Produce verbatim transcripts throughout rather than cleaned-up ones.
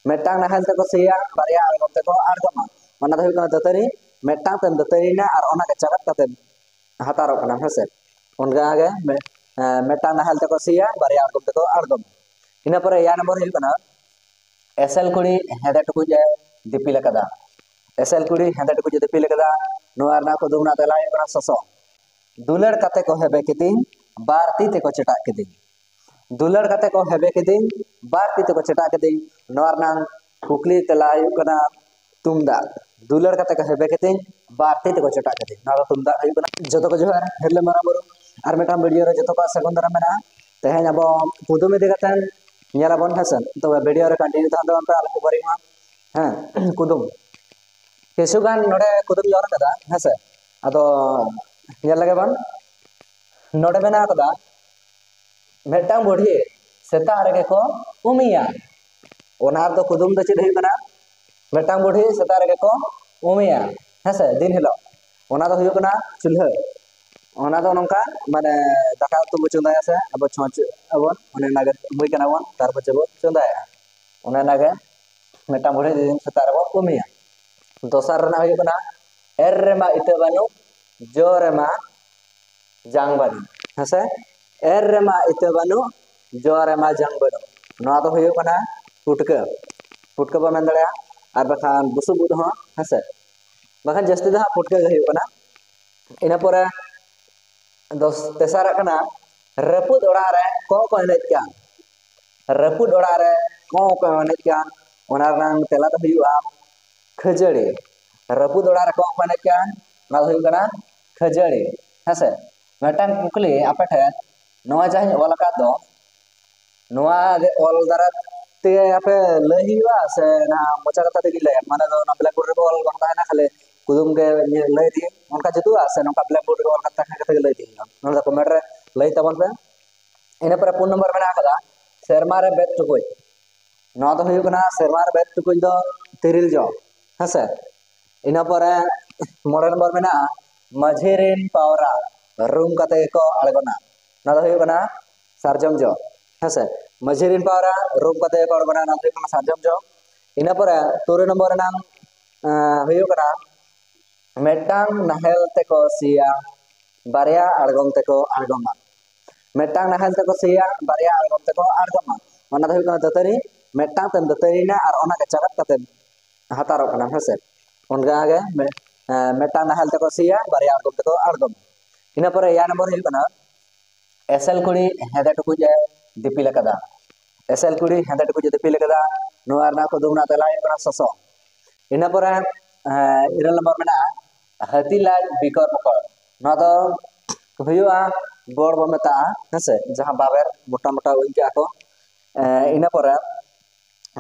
ᱢᱤᱫᱴᱟᱝ ᱱᱟᱦᱮᱞ ᱛᱮᱠᱚ ᱥᱤᱭᱟ, ᱵᱟᱨᱭᱟ ᱟᱬᱜᱚᱢ ᱛᱮᱠᱚ ᱟᱬᱜᱚᱢᱟ᱾ ᱚᱱᱟ ᱫᱚ ᱦᱩᱭᱩᱜ ᱠᱟᱱᱟ ᱫᱟᱹᱛᱟᱹᱱᱤ᱾ ᱢᱤᱫᱴᱟᱝ ᱛᱮᱢ ᱫᱟᱹᱛᱟᱹᱱᱤᱭᱮᱱᱟ ᱟᱨ ᱚᱱᱟ ᱜᱮ ᱪᱟᱜᱟᱫ ᱠᱟᱛᱮ ᱦᱟᱛᱟᱨᱚᱜ ᱠᱟᱱᱟ, ᱦᱮᱸ ᱥᱮ? ᱚᱱᱠᱟ ᱜᱮ ᱢᱤ-, ᱮᱸ, ᱢᱤᱫᱴᱟᱝ ᱱᱟᱦᱮᱞ ᱛᱮᱠᱚ ᱥᱤᱭᱟ, ᱵᱟᱨᱭᱟ ᱟᱬᱜᱚᱢ ᱛᱮᱠᱚ ᱟᱬᱜᱚᱢᱟ᱾ ᱤᱱᱟᱹ ᱯᱚᱨᱮ ᱮᱭᱟᱭ ᱱᱚᱢᱵᱚᱨ ᱦᱩᱭᱩᱜ ᱠᱟᱱᱟ, ᱮᱥᱮᱞ ᱠᱩᱲᱤ ᱦᱮᱸᱫᱮ ᱴᱩᱠᱩᱡ ᱮ ᱫᱤᱯᱤᱞ ᱟᱠᱟᱫᱟ᱾ ᱮᱥᱮᱞ ᱠᱩᱲᱤ ᱦᱮᱸᱫᱮ ᱴᱩᱠᱩᱡ ᱮ ᱫᱤᱯᱤᱞ ᱟᱠᱟᱫᱟ᱾ ᱱᱚᱣᱟ ᱨᱮᱱᱟᱜ ᱠᱩᱫᱩᱢ ᱨᱮᱱᱟᱜ ᱛᱮᱞᱟ ᱦᱩᱭᱩᱜ ᱠᱟᱱᱟ ᱥᱚᱥᱚ᱾ ᱫᱩᱞᱟᱹᱲ ᱠᱟᱛᱮ ᱠᱚ ᱦᱮᱵᱮ ᱠᱤᱫᱤᱧ, ᱵᱟᱨ ᱛᱤ ᱛᱮᱠᱚ ᱪᱮᱴᱟᱜ ᱠᱤᱫᱤᱧ᱾ ᱫᱩᱞᱟᱹᱲ ᱠᱟᱛᱮ ᱠᱚ ᱦᱮᱵᱮ ᱠᱤᱫᱤᱧ, ᱵᱟᱨ ᱛᱤ ᱛᱮᱠᱚ ᱪᱮᱴᱟᱜ ᱠᱤᱫᱤᱧ᱾ ᱱᱚᱣᱟ ᱨᱮᱱᱟᱜ ᱠᱩᱠᱞᱤ ᱛᱮᱞᱟ ᱦᱩᱭᱩᱜ ᱠᱟᱱᱟ ᱛᱩᱢᱫᱟᱜ᱾ ᱫᱩᱞᱟᱹᱲ ᱠᱟᱛᱮ ᱠᱚ ᱦᱮᱵᱮ ᱠᱤᱫᱤᱧ, ᱵᱟᱨ ᱛᱤ ᱛᱮᱠᱚ ᱪᱮᱴᱟᱜ ᱠᱤᱫᱤᱧ᱾ ᱱᱚᱣᱟ ᱫᱚ ᱛᱩᱢᱫᱟᱜ ᱦᱩᱭᱩᱜ ᱠᱟᱱᱟ᱾ ᱡᱚᱛᱚ ᱠᱚ ᱡᱚᱦᱟᱨ, ᱦᱤᱨᱞᱟᱹ ᱢᱟᱨᱟᱝ ᱵᱩᱨᱩ᱾ ᱟᱨ ᱢᱤᱫᱴᱟᱝ ᱵᱷᱤᱰᱤᱭᱳ ᱨᱮ ᱡᱚᱛᱚ ᱠᱚᱣᱟᱜ ᱥᱟᱹᱜᱩᱱ ᱫᱟᱨᱟᱢ ᱢᱮᱱᱟᱜᱼᱟ᱾ ᱛᱮᱦᱮᱧ ᱟᱵᱚ ᱠᱩᱫᱩᱢ ᱤᱫᱤ ᱠᱟᱛᱮ ᱧᱮᱞ ᱟᱵᱚᱱ, ᱦᱮᱸ ᱥᱮ? ᱛᱚᱵᱮ ᱵᱷᱤᱰᱤᱭᱳ ᱨᱮ ᱠᱚᱱᱴᱤᱱᱤᱭᱩ ᱛᱟᱦᱮᱱ ᱛᱟᱵᱚᱱ ᱯᱮ, ᱟᱞᱚ ᱯᱮ ᱵᱳᱨᱤᱝᱚᱜᱼᱟ᱾ ᱦᱮᱸ, ᱠᱩᱫᱩᱢ᱾ ᱠᱤᱪᱷᱩ ᱜᱟᱱ ᱱᱚᱰᱮ ᱠᱩᱫᱩᱢ ᱤᱧ ᱚᱞ ᱟᱠᱟᱫᱟ, ᱦᱮᱸ ᱥᱮ? ᱟᱫᱚ ᱧᱮᱞ ᱞᱮᱜᱮ ᱵᱚᱱ᱾ ᱱᱚᱰᱮ ᱢᱮᱱᱟᱜ ᱟᱠᱟᱫᱟ, ᱢᱤᱫᱴᱟᱝ ᱵᱩᱰᱷᱤ ᱥᱮᱛᱟᱜ ᱨᱮᱜᱮ ᱠᱚ ᱩᱢᱮᱭᱟ᱾ ᱚᱱᱟ ᱨᱮᱫᱚ ᱠᱩᱫᱩᱢ ᱫᱚ ᱪᱮᱫ ᱦᱩᱭᱩᱜ ᱠᱟᱱᱟ? ᱢᱤᱫᱴᱟᱝ ᱵᱩᱰᱷᱤ ᱥᱮᱛᱟᱜ ᱨᱮᱜᱮ ᱠᱚ ᱩᱢᱮᱭᱟ, ᱦᱮᱸ ᱥᱮ, ᱫᱤᱱ ᱦᱤᱞᱳᱜ᱾ ᱚᱱᱟ ᱫᱚ ᱦᱩᱭᱩᱜ ᱠᱟᱱᱟ ᱪᱩᱞᱦᱟᱹ᱾ ᱚᱱᱟ ᱫᱚ ᱱᱚᱝᱠᱟ, ᱢᱟᱱᱮ, ᱫᱟᱠᱟ ᱩᱛᱩ ᱵᱚ ᱪᱚᱸᱫᱟᱭᱟ ᱥᱮ ᱟᱵᱚ ᱪᱷᱚᱸᱪ ᱟᱵᱚᱱ, ᱚᱱᱮ ᱚᱱᱟᱜᱮ ᱩᱢᱩᱭ ᱠᱟᱱᱟ ᱵᱚᱱ, ᱛᱟᱨᱯᱚᱨ ᱪᱮᱫ ᱵᱚ ᱪᱚᱸᱫᱟᱭᱟ᱾ ᱚᱱᱮ ᱚᱱᱟᱜᱮ ᱢᱤᱫᱴᱟᱝ ᱵᱩᱰᱷᱤ ᱫᱤᱱ ᱥᱮᱛᱟᱜ ᱨᱮᱵᱚ ᱩᱢᱮᱭᱟ᱾ ᱫᱚᱥᱟᱨ ᱨᱮᱱᱟᱜ ᱦᱩᱭᱩᱜ ᱠᱟᱱᱟ, ᱮᱨ ᱨᱮᱢᱟ ᱤᱛᱟᱹ ᱵᱟᱹᱱᱩᱜ, ᱡᱚ ᱨᱮᱢᱟ ᱡᱟᱝ ᱵᱟᱹᱱᱩᱜ, ᱦᱮᱸᱥᱮ? ᱮᱨ ᱨᱮᱢᱟ ᱤᱛᱟᱹ ᱵᱟᱹᱱᱩᱜ, ᱡᱚ ᱨᱮᱢᱟ ᱡᱟᱝ ᱵᱟᱹᱱᱩᱜ᱾ ᱱᱚᱣᱟ ᱫᱚ ᱦᱩᱭᱩᱜ ᱠᱟᱱᱟ ᱯᱩᱴᱠᱟᱹ᱾ ᱯᱩᱴᱠᱟᱹ ᱵᱚ ᱢᱮᱱ ᱫᱟᱲᱮᱭᱟᱜᱼᱟ, ᱟᱨ ᱵᱟᱠᱷᱟᱱ ᱵᱩᱥᱩᱵ ᱩᱫ ᱦᱚᱸ, ᱦᱮᱸᱥᱮ? ᱵᱟᱠᱷᱟᱱ ᱡᱟᱹᱥᱛᱤ ᱫᱚ ᱦᱟᱸᱜ ᱯᱩᱴᱠᱟᱹ ᱜᱮ ᱦᱩᱭᱩᱜ ᱠᱟᱱᱟ᱾ ᱤᱱᱟᱹ ᱯᱚᱨᱮ ᱫᱚᱥ, ᱛᱮᱥᱟᱨᱟᱜ ᱠᱟᱱᱟ, ᱨᱟᱹᱯᱩᱫ ᱚᱲᱟᱜ ᱨᱮ ᱠᱚᱸᱜ ᱠᱚ ᱮᱱᱮᱡ ᱠᱟᱱ᱾ ᱨᱟᱹᱯᱩᱫ ᱚᱲᱟᱜ ᱨᱮ ᱠᱚᱸᱜ ᱠᱚ ᱮᱱᱮᱡ ᱠᱟᱱ, ᱚᱱᱟ ᱨᱮᱱᱟᱜ ᱛᱮᱞᱟ ᱫᱚ ᱦᱩᱭᱩᱜᱼᱟ ᱠᱷᱟᱹᱡᱟᱹᱲᱤ᱾ ᱨᱟᱹᱯᱩᱫ ᱚᱲᱟᱜ ᱨᱮ ᱠᱚᱸᱜ ᱠᱚ ᱮᱱᱮᱡ ᱠᱟᱱ, ᱚᱱᱟ ᱫᱚ ᱦᱩᱭᱩᱜ ᱠᱟᱱᱟ ᱠᱷᱟᱹᱡᱟᱹᱲᱤ᱾ ᱦᱮᱸᱥᱮ, ᱢᱤᱫᱴᱟᱝ ᱠᱩᱠᱞᱤ ᱟᱯᱮ ᱴᱷᱮᱱ, ᱱᱚᱣᱟ ᱡᱟᱦᱟᱸᱧ ᱚᱞ ᱟᱠᱟᱫ ᱫᱚ, ᱱᱚᱣᱟ ᱜᱮ ᱚᱞ ᱫᱟᱨᱟᱭ ᱛᱮ ᱟᱯᱮ ᱞᱟᱹᱭ ᱦᱩᱭᱩᱜᱼᱟ ᱥᱮ ᱱᱚᱣᱟ ᱢᱚᱪᱟ ᱠᱟᱛᱷᱟ ᱛᱮᱜᱮ ᱞᱟᱹᱭᱟ? ᱢᱟᱱᱮ ᱫᱚ ᱚᱱᱟ ᱵᱞᱮᱠᱵᱳᱨᱰ ᱨᱮ ᱚᱞ ᱵᱟᱝ ᱛᱟᱦᱮᱱᱟ, ᱠᱷᱟᱹᱞᱤ ᱠᱩᱫᱩᱢ ᱜᱮ ᱞᱟᱹᱭ ᱤᱫᱤ, ᱚᱱᱠᱟ ᱡᱩᱛᱩᱜᱼᱟ ᱥᱮ ᱱᱚᱝᱠᱟ ᱵᱞᱮᱠᱵᱳᱨᱰ ᱨᱮ ᱚᱞ ᱠᱟᱛᱮ ᱛᱟᱦᱮᱸ ᱠᱟᱛᱮ ᱜᱮ ᱞᱟᱹᱭ ᱤᱫᱤ ᱦᱩᱭᱩᱜᱼᱟ? ᱱᱚᱣᱟ ᱫᱚ ᱠᱚᱢᱮᱱᱴ ᱨᱮ ᱞᱟᱹᱭ ᱛᱟᱵᱚᱱ ᱯᱮ᱾ ᱤᱱᱟᱹ ᱯᱚᱨᱮ ᱯᱩᱱ ᱱᱚᱢᱵᱚᱨ ᱢᱮᱱᱟᱜ ᱟᱠᱟᱫᱟ ᱥᱮᱨᱢᱟ ᱨᱮ ᱵᱮᱫ ᱴᱩᱠᱩᱡ᱾ ᱱᱚᱣᱟ ᱫᱚ ᱦᱩᱭᱩᱜ ᱠᱟᱱᱟ ᱥᱮᱨᱢᱟ ᱨᱮ ᱵᱮᱫ ᱴᱩᱠᱩᱡ ᱫᱚ ᱛᱤᱨᱤᱞ ᱡᱚ, ᱦᱮᱸᱥᱮ᱾ ᱤᱱᱟᱹ ᱯᱚᱨᱮ ᱢᱚᱬᱮ ᱱᱚᱢᱵᱚᱨ ᱢᱮᱱᱟᱜᱼᱟ ᱢᱟᱹᱡᱷᱤ ᱨᱮᱱ ᱯᱟᱣᱨᱟ ᱨᱩᱢ ᱠᱟᱛᱮ ᱜᱮᱠᱚ ᱟᱬᱜᱚᱱᱟ᱾ ᱱᱚᱣᱟ ᱫᱚ ᱦᱩᱭᱩᱜ ᱠᱟᱱᱟ ᱥᱟᱨᱡᱚᱢ ᱡᱚ, ᱦᱮᱸᱥᱮ᱾ ᱢᱟᱹᱡᱷᱤ ᱨᱮᱱ ᱯᱟᱣᱨᱟ ᱨᱩᱢ ᱠᱟᱛᱮ ᱜᱮᱠᱚ ᱟᱬᱜᱚᱱᱟ, ᱱᱚᱣᱟ ᱫᱚ ᱦᱩᱭᱩᱜ ᱠᱟᱱᱟ ᱥᱟᱨᱡᱚᱢ ᱡᱚ᱾ ᱤᱱᱟᱹ ᱯᱚᱨᱮ ᱛᱩᱨᱩᱭ ᱱᱚᱢᱵᱚᱨ ᱨᱮᱱᱟᱝ ᱦᱩᱭᱩᱜ ᱠᱟᱱᱟ, ᱢᱤᱫᱴᱟᱝ ᱱᱟᱦᱮᱞ ᱛᱮᱠᱚ ᱥᱤᱭᱟ, ᱵᱟᱨᱭᱟ ᱟᱬᱜᱚᱢ ᱛᱮᱠᱚ ᱟᱬᱜᱚᱢᱟ᱾ ᱢᱤᱫᱴᱟᱝ ᱱᱟᱦᱮᱞ ᱛᱮᱠᱚ ᱥᱤᱭᱟ, ᱵᱟᱨᱭᱟ ᱟᱬᱜᱚᱢ ᱛᱮᱠᱚ ᱟᱬᱜᱚᱢᱟ᱾ ᱚᱱᱟ ᱫᱚ ᱦᱩᱭᱩᱜ ᱠᱟᱱᱟ ᱫᱟᱹᱛᱟᱹᱱᱤ᱾ ᱢᱤᱫᱴᱟᱝ ᱛᱮᱢ ᱫᱟᱹᱛᱟᱹᱱᱤᱭᱮᱱᱟ ᱟᱨ ᱚᱱᱟ ᱜᱮ ᱪᱟᱵᱟᱜ ᱠᱟᱛᱮ ᱦᱟᱛᱟᱨᱚᱜ ᱠᱟᱱᱟ, ᱦᱮᱸ ᱥᱮ? ᱚᱱᱠᱟ ᱜᱮ ᱢᱤᱫ- ᱮᱸ, ᱢᱤᱫᱴᱟᱝ ᱱᱟᱦᱮᱞ ᱛᱮᱠᱚ ᱥᱤᱭᱟ, ᱵᱟᱨᱭᱟ ᱟᱬᱜᱚᱢ ᱛᱮᱠᱚ ᱟᱬᱜᱚᱢᱟ᱾ ᱤᱱᱟᱹ ᱯᱚᱨᱮ ᱮᱭᱟᱭ ᱱᱚᱢᱵᱚᱨ ᱦᱩᱭᱩᱜ ᱠᱟᱱᱟ, ᱮᱥᱮᱞ ᱠᱩᱲᱤ ᱦᱮᱸᱫᱮ ᱴᱩᱠᱩᱡ ᱮ ᱫᱤᱯᱤᱞ ᱟᱠᱟᱫᱟ᱾ ᱮᱥᱮᱞ ᱠᱩᱲᱤ ᱦᱮᱸᱫᱮ ᱴᱩᱠᱩᱡ ᱮ ᱫᱤᱯᱤᱞ ᱟᱠᱟᱫᱟ᱾ ᱱᱚᱣᱟ ᱨᱮᱱᱟᱜ ᱠᱩᱫᱩᱢ ᱨᱮᱱᱟᱜ ᱛᱮᱞᱟ ᱦᱩᱭᱩᱜ ᱠᱟᱱᱟ ᱥᱚᱥᱚ᱾ ᱤᱱᱟᱹ ᱯᱚᱨᱮ ᱮᱸ, ᱤᱨᱟᱹᱞ ᱱᱚᱢᱵᱚᱨ ᱢᱮᱱᱟᱜᱼᱟ ᱦᱟᱹᱛᱤ ᱞᱟᱡ ᱵᱤᱠᱚᱲ ᱯᱚᱠᱚᱲ᱾ ᱱᱚᱣᱟ ᱫᱚ ᱦᱩᱭᱩᱜᱼᱟ ᱵᱚᱲ ᱵᱚ ᱢᱮᱛᱟᱜᱼᱟ, ᱦᱮᱸᱥᱮ, ᱡᱟᱦᱟᱸ ᱵᱟᱵᱮᱨ ᱢᱚᱴᱟ ᱢᱚᱴᱟ ᱩᱧ ᱠᱟᱜᱼᱟ ᱠᱚ᱾ ᱮᱸ, ᱤᱱᱟᱹ ᱯᱚᱨᱮ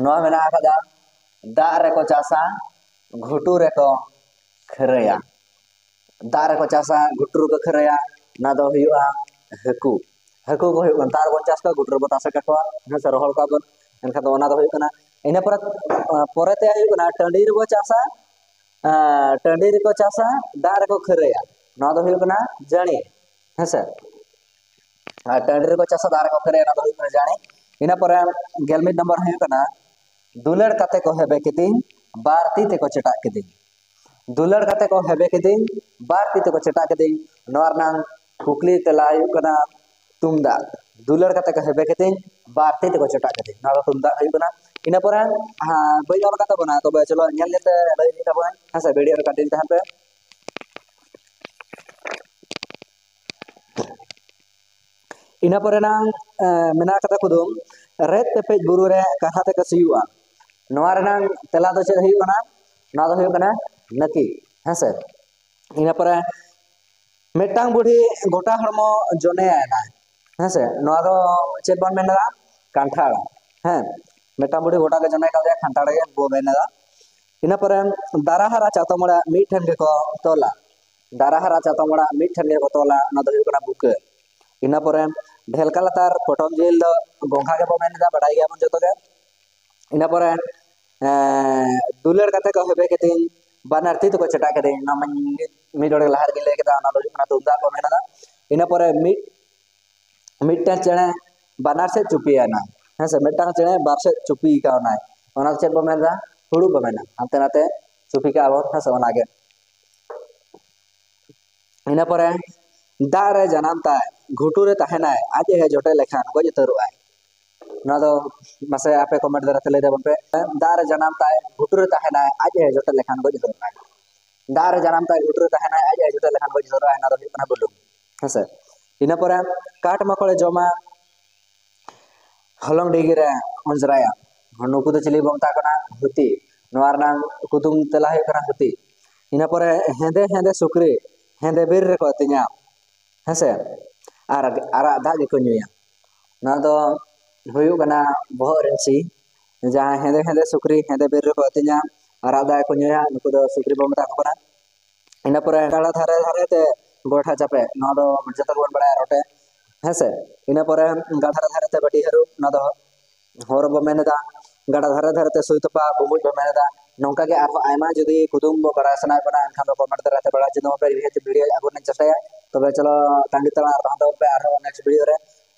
ᱱᱚᱣᱟ ᱢᱮᱱᱟᱜ ᱟᱠᱟᱫᱟ, ᱫᱟᱜ ᱨᱮᱠᱚ ᱪᱟᱥᱟ, ᱜᱷᱩᱴᱩ ᱨᱮᱠᱚ ᱠᱷᱟᱹᱨᱟᱹᱭᱟ᱾ ᱫᱟᱜ ᱨᱮᱠᱚ ᱪᱟᱥᱟ, ᱜᱷᱩᱴᱩ ᱨᱮᱠᱚ ᱠᱷᱟᱹᱨᱟᱹᱭᱟ, ᱚᱱᱟ ᱫᱚ ᱦᱩᱭᱩᱜᱼᱟ ᱦᱟᱹᱠᱩ᱾ ᱦᱟᱹᱠᱩ ᱠᱚ ᱦᱩᱭᱩᱜ ᱠᱟᱱᱟ, ᱫᱟᱜ ᱨᱮᱵᱚᱱ ᱪᱟᱥ ᱠᱚᱣᱟ, ᱜᱷᱩᱴᱩ ᱨᱮᱵᱚᱱ ᱛᱟᱥᱮ ᱠᱟᱠᱚᱣᱟ, ᱦᱮᱸ ᱥᱮ, ᱨᱚᱦᱚᱲ ᱠᱚᱣᱟ ᱵᱚᱱ᱾ ᱮᱱᱠᱷᱟᱱ ᱫᱚ ᱚᱱᱟ ᱫᱚ ᱦᱩᱭᱩᱜ ᱠᱟᱱᱟ᱾ ᱤᱱᱟᱹ ᱯᱚᱨᱮ ᱯᱚᱨᱮᱛᱮ ᱦᱩᱭᱩᱜ ᱠᱟᱱᱟ, ᱴᱟᱺᱰᱤ ᱨᱮᱵᱚ ᱪᱟᱥᱟ, ᱟᱸ, ᱴᱟᱺᱰᱤ ᱨᱮᱠᱚ ᱪᱟᱥᱟ, ᱫᱟᱜ ᱨᱮᱠᱚ ᱠᱷᱟᱹᱨᱟᱹᱭᱟ, ᱱᱚᱣᱟ ᱫᱚ ᱦᱩᱭᱩᱜ ᱠᱟᱱᱟ ᱡᱟᱹᱲᱤ, ᱦᱮᱸ ᱥᱮ᱾ ᱟᱨ ᱴᱟᱺᱰᱤ ᱨᱮᱠᱚ ᱪᱟᱥᱟ, ᱫᱟᱜ ᱨᱮᱠᱚ ᱠᱷᱟᱹᱨᱟᱹᱭᱟ, ᱚᱱᱟ ᱫᱚ ᱦᱩᱭᱩᱜ ᱠᱟᱱᱟ ᱡᱟᱹᱲᱤ᱾ ᱤᱱᱟᱹ ᱯᱚᱨᱮ ᱜᱮᱞ ᱢᱤᱫ ᱱᱚᱢᱵᱚᱨ ᱦᱩᱭᱩᱜ ᱠᱟᱱᱟ, ᱫᱩᱞᱟᱹᱲ ᱠᱟᱛᱮ ᱠᱚ ᱦᱮᱵᱮ ᱠᱤᱫᱤᱧ, ᱵᱟᱨ ᱛᱤ ᱛᱮᱠᱚ ᱪᱮᱴᱟᱜ ᱠᱤᱫᱤᱧ᱾ ᱫᱩᱞᱟᱹᱲ ᱠᱟᱛᱮ ᱠᱚ ᱦᱮᱵᱮ ᱠᱤᱫᱤᱧ, ᱵᱟᱨ ᱛᱤ ᱛᱮᱠᱚ ᱪᱮᱴᱟᱜ ᱠᱤᱫᱤᱧ᱾ ᱱᱚᱣᱟ ᱨᱮᱱᱟᱜ ᱠᱩᱠᱞᱤ ᱛᱮᱞᱟ ᱦᱩᱭᱩᱜ ᱠᱟᱱᱟ ᱛᱩᱢᱫᱟᱜ᱾ ᱫᱩᱞᱟᱹᱲ ᱠᱟᱛᱮ ᱠᱚ ᱦᱮᱵᱮ ᱠᱤᱫᱤᱧ, ᱵᱟᱨ ᱛᱤ ᱛᱮᱠᱚ ᱪᱮᱴᱟᱜ ᱠᱤᱫᱤᱧ, ᱱᱚᱣᱟ ᱫᱚ ᱛᱩᱢᱫᱟᱜ ᱦᱩᱭᱩᱜ ᱠᱟᱱᱟ᱾ ᱤᱱᱟᱹ ᱯᱚᱨᱮ ᱦᱮᱸ, ᱵᱟᱹᱧ ᱚᱞ ᱟᱠᱟᱫ ᱛᱟᱵᱚᱱᱟ, ᱛᱚᱵᱮ ᱪᱚᱞᱚ ᱧᱮᱞ ᱧᱮᱞ ᱛᱮ ᱞᱟᱹᱭ ᱤᱫᱤ ᱛᱟᱵᱚᱱᱟ, ᱦᱮᱸ ᱥᱮ, ᱵᱷᱤᱰᱤᱭᱳ ᱨᱮ ᱠᱟᱹᱴᱤᱡ ᱛᱟᱦᱮᱱ ᱯᱮ᱾ ᱤᱱᱟᱹ ᱯᱚᱨᱮ ᱱᱟᱝ ᱢᱮᱱᱟᱜ ᱠᱟᱫᱟ ᱠᱩᱫᱩᱢ, ᱨᱮᱫ ᱯᱮᱯᱮᱡ ᱵᱩᱨᱩ ᱨᱮ ᱠᱟᱨᱦᱟ ᱛᱮᱠᱚ ᱥᱤᱭᱳᱜᱼᱟ᱾ ᱱᱚᱣᱟ ᱨᱮᱱᱟᱝ ᱛᱮᱞᱟ ᱫᱚ ᱪᱮᱫ ᱦᱩᱭᱩᱜ ᱠᱟᱱᱟ? ᱱᱚᱣᱟ ᱫᱚ ᱦᱩᱭᱩᱜ ᱠᱟᱱᱟ ᱱᱟᱹᱠᱤᱡ, ᱦᱮᱸᱥᱮ᱾ ᱤᱱᱟᱹ ᱯᱚᱨᱮ ᱢᱤᱫᱴᱟᱝ ᱵᱩᱲᱦᱤ ᱜᱚᱴᱟ ᱦᱚᱲᱢᱚ ᱡᱚᱱᱮᱭᱟᱭ ᱱᱟᱭ, ᱦᱮᱸᱥᱮ᱾ ᱱᱚᱣᱟ ᱫᱚ ᱪᱮᱫ ᱵᱚᱱ ᱢᱮᱱ ᱮᱫᱟ? ᱠᱟᱱᱴᱷᱟᱲ᱾ ᱦᱮᱸ, ᱢᱤᱫᱴᱟᱝ ᱵᱩᱲᱦᱤ ᱜᱚᱴᱟ ᱜᱮ ᱡᱚᱱᱮ ᱠᱟᱫᱮᱭᱟ, ᱠᱟᱱᱴᱷᱟᱲ ᱜᱮ ᱵᱚ ᱢᱮᱱ ᱮᱫᱟ᱾ ᱤᱱᱟᱹ ᱯᱚᱨᱮ ᱫᱟᱨᱟ ᱦᱟᱨᱟ ᱪᱟᱛᱚᱢ ᱚᱲᱟᱜ ᱢᱤᱫ ᱴᱷᱮᱱ ᱜᱮᱠᱚ ᱛᱚᱞᱟ᱾ ᱫᱟᱨᱟ ᱦᱟᱨᱟ ᱪᱟᱛᱚᱢ ᱚᱲᱟᱜ ᱢᱤᱫ ᱴᱷᱮᱱ ᱜᱮᱠᱚ ᱛᱚᱞᱟ, ᱚᱱᱟ ᱫᱚ ᱦᱩᱭᱩᱜ ᱠᱟᱱᱟ ᱵᱩᱠᱟᱹ᱾ ᱤᱱᱟᱹ ᱯᱚᱨᱮ ᱰᱷᱮᱞᱠᱟ ᱞᱟᱛᱟᱨ ᱯᱚᱴᱚᱢ ᱡᱤᱞ ᱫᱚ ᱜᱚᱝᱜᱷᱟ ᱜᱮᱵᱚ ᱢᱮᱱ ᱮᱫᱟ, ᱵᱟᱰᱟᱭ ᱜᱮᱭᱟᱵᱚᱱ ᱡᱚᱛᱚ ᱜᱮ᱾ ᱤᱱᱟᱹ ᱯᱚᱨᱮ ᱮᱸ, ᱫᱩᱞᱟᱹᱲ ᱠᱟᱛᱮ ᱠᱚ ᱦᱮᱵᱮ ᱠᱤᱫᱤᱧ, ᱵᱟᱱᱟᱨ ᱛᱤ ᱛᱮᱠᱚ ᱪᱮᱴᱟᱜ ᱠᱤᱫᱤᱧ, ᱚᱱᱟ ᱢᱟ ᱢᱤᱫ, ᱢᱤᱫ ᱰᱚᱸᱰᱮᱠ ᱞᱟᱦᱟ ᱨᱮᱜᱮ ᱞᱟᱹᱭ ᱠᱮᱫᱟ, ᱚᱱᱟ ᱫᱚ ᱦᱩᱭᱩᱜ ᱠᱟᱱᱟ ᱛᱩᱢᱫᱟᱜ ᱠᱚ ᱢᱮᱱ ᱮᱫᱟ᱾ ᱤᱱᱟᱹ ᱯᱚᱨᱮ ᱢᱤᱫ ᱢᱤᱫᱴᱟᱝ ᱪᱮᱬᱮ ᱵᱟᱱᱟᱨ ᱥᱮᱫ ᱪᱩᱯᱤᱭᱟᱱᱟᱭ, ᱦᱮᱸ ᱥᱮ, ᱢᱤᱫᱴᱟᱝ ᱪᱮᱬᱮ ᱵᱟᱨ ᱥᱮᱫ ᱪᱩᱯᱤ ᱠᱟᱣᱱᱟᱭ᱾ ᱚᱱᱟ ᱫᱚ ᱪᱮᱫ ᱵᱚ ᱢᱮᱱᱫᱟ? ᱦᱩᱲᱩ ᱵᱚ ᱢᱮᱱᱟ, ᱦᱟᱱᱛᱮ ᱱᱟᱛᱮ ᱪᱩᱯᱤ ᱠᱟᱜᱼᱟ ᱵᱚᱱ, ᱦᱮᱸ ᱥᱮ? ᱚᱱᱟᱜᱮ᱾ ᱤᱱᱟᱹ ᱯᱚᱨᱮ ᱫᱟᱜ ᱨᱮ ᱡᱟᱱᱟᱢ ᱛᱟᱭ, ᱜᱷᱩᱴᱩ ᱨᱮ ᱛᱟᱦᱮᱱᱟᱭ, ᱟᱡ ᱮ ᱡᱚᱴᱮᱫ ᱞᱮᱠᱷᱟᱱ ᱜᱚᱡ ᱩᱛᱟᱹᱨᱚᱜᱼᱟᱭ᱾ ᱱᱚᱣᱟ ᱫᱚ ᱢᱟᱥᱮ ᱟᱯᱮ ᱠᱚᱢᱮᱱᱴ ᱫᱟᱨᱟᱭ ᱛᱮ ᱞᱟᱹᱭ ᱛᱟᱵᱚᱱ ᱯᱮ᱾ ᱫᱟᱜ ᱨᱮ ᱡᱟᱱᱟᱢ ᱛᱟᱭ, ᱜᱷᱩᱴᱩ ᱨᱮ ᱛᱟᱦᱮᱱᱟᱭ, ᱟᱡ ᱮ ᱡᱚᱴᱮᱫ ᱞᱮᱠᱷᱟᱱ ᱜᱚᱡ ᱩᱛᱟᱹᱨᱚᱜᱼᱟᱭ᱾ ᱫᱟᱜ ᱨᱮ ᱡᱟᱱᱟᱢ ᱛᱟᱭ, ᱜᱷᱩᱴᱩ ᱨᱮ ᱛᱟᱦᱮᱱᱟᱭ, ᱟᱡ ᱮ ᱡᱚᱴᱮᱫ ᱞᱮᱠᱷᱟᱱ ᱜᱚᱡ ᱩᱛᱟᱹᱨᱚᱜᱼᱟᱭ, ᱚᱱᱟ ᱫᱚ ᱦᱩᱭᱩᱜ ᱠᱟᱱᱟ ᱵᱩᱞᱩᱝ᱾ ᱦᱮᱸᱥᱮ? ᱤᱱᱟᱹ ᱯᱚᱨᱮ ᱠᱟᱴ ᱢᱟᱠᱚᱲᱮ ᱡᱚᱢᱟ, ᱦᱚᱞᱚᱝ ᱰᱷᱤᱜᱤ ᱨᱮ ᱚᱸᱡᱽᱨᱟᱭᱟ᱾ ᱱᱩᱠᱩ ᱫᱚ ᱪᱤᱞᱤ ᱵᱚ ᱢᱮᱛᱟ ᱠᱚ ᱠᱟᱱᱟ? ᱦᱩᱛᱤ᱾ ᱱᱚᱣᱟ ᱨᱮᱱᱟᱜ ᱠᱩᱫᱩᱢ ᱛᱮᱞᱟ ᱦᱩᱭᱩᱜ ᱠᱟᱱᱟ ᱦᱩᱛᱤ᱾ ᱤᱱᱟᱹ ᱯᱚᱨᱮ ᱦᱮᱸᱫᱮ ᱦᱮᱸᱫᱮ ᱥᱩᱠᱨᱤ ᱦᱮᱸᱫᱮ ᱵᱤᱨ ᱨᱮᱠᱚ ᱟᱹᱛᱤᱧᱟ, ᱦᱮᱸᱥᱮ, ᱟᱨ ᱟᱨᱟᱜ ᱫᱟᱜ ᱜᱮᱠᱚ ᱧᱩᱭᱟ᱾ ᱱᱚᱣᱟ ᱫᱚ ᱦᱩᱭᱩᱜ ᱠᱟᱱᱟ ᱵᱚᱦᱚᱜ ᱨᱤᱱ ᱥᱤ᱾ ᱡᱟᱦᱟᱸᱭ ᱦᱮᱸᱫᱮ ᱦᱮᱸᱫᱮ ᱥᱩᱠᱨᱤ ᱦᱮᱸᱫᱮ ᱵᱤᱨ ᱨᱮᱠᱚ ᱟᱹᱛᱤᱧᱟ, ᱟᱨᱟᱜ ᱫᱟᱜ ᱜᱮᱠᱚ ᱧᱩᱭᱟ, ᱱᱩᱠᱩ ᱫᱚ ᱥᱩᱠᱨᱤ ᱵᱚ ᱢᱮᱛᱟ ᱠᱚ ᱠᱟᱱᱟ᱾ ᱤᱱᱟᱹ ᱯᱚᱨᱮ ᱜᱟᱰᱟ ᱫᱷᱟᱨᱮ ᱫᱷᱟᱨᱮ ᱛᱮ ᱜᱚᱭᱴᱷᱟ ᱪᱟᱯᱮ, ᱱᱚᱣᱟ ᱫᱚ ᱡᱚᱛᱚ ᱜᱮᱵᱚᱱ ᱵᱟᱲᱟᱭᱟ ᱨᱚᱴᱮ, ᱦᱮᱸᱥᱮ᱾ ᱤᱱᱟᱹ ᱯᱚᱨᱮ ᱜᱟᱰᱟ ᱫᱷᱟᱨᱮ ᱫᱷᱟᱨᱮ ᱛᱮ ᱵᱟᱹᱴᱤ ᱦᱟᱹᱨᱩᱵ, ᱱᱚᱣᱟ ᱫᱚ ᱦᱚᱨᱚ ᱵᱚ ᱢᱮᱱ ᱮᱫᱟ᱾ ᱜᱟᱰᱟ ᱫᱷᱟᱨᱮ ᱫᱷᱟᱨᱮ ᱛᱮ ᱥᱩᱭ ᱛᱚᱯᱟ ᱵᱩᱢᱵᱩᱡ ᱵᱚ ᱢᱮᱱ ᱮᱫᱟ᱾ ᱱᱚᱝᱠᱟ ᱜᱮ ᱟᱨᱦᱚᱸ ᱟᱭᱢᱟ ᱡᱩᱫᱤ ᱠᱩᱫᱩᱢ ᱵᱚ ᱵᱟᱲᱟᱭ ᱥᱟᱱᱟᱭᱮᱫ ᱵᱚᱱᱟ, ᱮᱱᱠᱷᱟᱱ ᱫᱚ ᱠᱚᱢᱮᱱᱴ ᱫᱟᱨᱟᱭ ᱛᱮ ᱵᱟᱲᱟᱭ ᱦᱚᱪᱚ ᱛᱟᱵᱚᱱ ᱯᱮ, ᱱᱤᱦᱟᱹᱛ ᱵᱷᱤᱰᱤᱭᱳ ᱟᱹᱜᱩ ᱨᱮᱱᱟᱜ ᱪᱮᱥᱴᱟᱭᱟ᱾ ᱛᱚᱵᱮ ᱪᱚᱞᱚ ᱛᱟᱺᱜᱤ ᱛᱟᱲᱟᱜ ᱨᱮ ᱛᱟᱦᱮᱱ ᱛᱟᱵᱚᱱ ᱯᱮ ᱟᱨᱦᱚᱸ ᱱᱮᱠᱥᱴ ᱵᱷᱤᱰᱤᱭᱳ ᱨᱮ᱾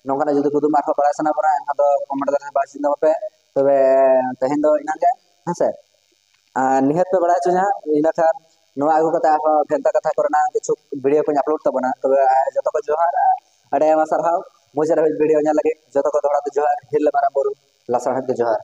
ᱱᱚᱝᱠᱟᱱᱟᱜ ᱡᱩᱫᱤ ᱠᱩᱫᱩᱢ ᱟᱨᱦᱚᱸ ᱵᱟᱲᱟᱭ ᱥᱟᱱᱟ ᱵᱚᱱᱟ, ᱮᱱᱠᱷᱟᱱ ᱫᱚ ᱠᱚᱢᱮᱱᱴ ᱫᱟᱨᱟᱭ ᱛᱮ ᱵᱟᱲᱟᱭ ᱦᱚᱪᱚ ᱛᱟᱵᱚᱱ ᱯᱮ᱾ ᱛᱚᱵᱮ ᱛᱮᱦᱮᱧ ᱫᱚ ᱤᱱᱟᱹᱜ ᱜᱮ, ᱦᱮᱸᱥᱮ᱾ ᱟᱨ ᱱᱤᱦᱟᱹᱛ ᱯᱮ ᱵᱟᱲᱟᱭ ᱦᱚᱪᱚᱧᱟ, ᱤᱱᱟᱹ ᱠᱷᱟᱱ ᱱᱚᱣᱟ ᱟᱹᱜᱩ ᱠᱟᱛᱮ ᱟᱨᱦᱚᱸ ᱵᱷᱮᱱᱛᱟ ᱠᱟᱛᱷᱟ ᱠᱚᱨᱮᱱᱟᱜ ᱠᱤᱪᱷᱩ ᱵᱷᱤᱰᱤᱭᱳ ᱠᱚᱧ ᱟᱯᱞᱳᱰ ᱛᱟᱵᱚᱱᱟ᱾ ᱛᱚᱵᱮ ᱡᱚᱛᱚ ᱠᱚ ᱡᱚᱦᱟᱨ, ᱟᱹᱰᱤ ᱟᱭᱢᱟ ᱥᱟᱨᱦᱟᱣ᱾ ᱢᱩᱪᱟᱹᱫ ᱨᱮ ᱵᱷᱤᱰᱤᱭᱳ ᱧᱮᱞ ᱞᱟᱹᱜᱤᱫ ᱡᱚᱛᱚ ᱠᱚ ᱫᱚᱦᱲᱟ ᱛᱮ ᱡᱚᱦᱟᱨ, ᱦᱤᱨᱞᱟᱹ ᱢᱟᱨᱟᱝ ᱵᱩᱨᱩ ᱞᱟᱥᱟᱲᱦᱮᱫ ᱜᱮ ᱡᱚᱦᱟᱨ᱾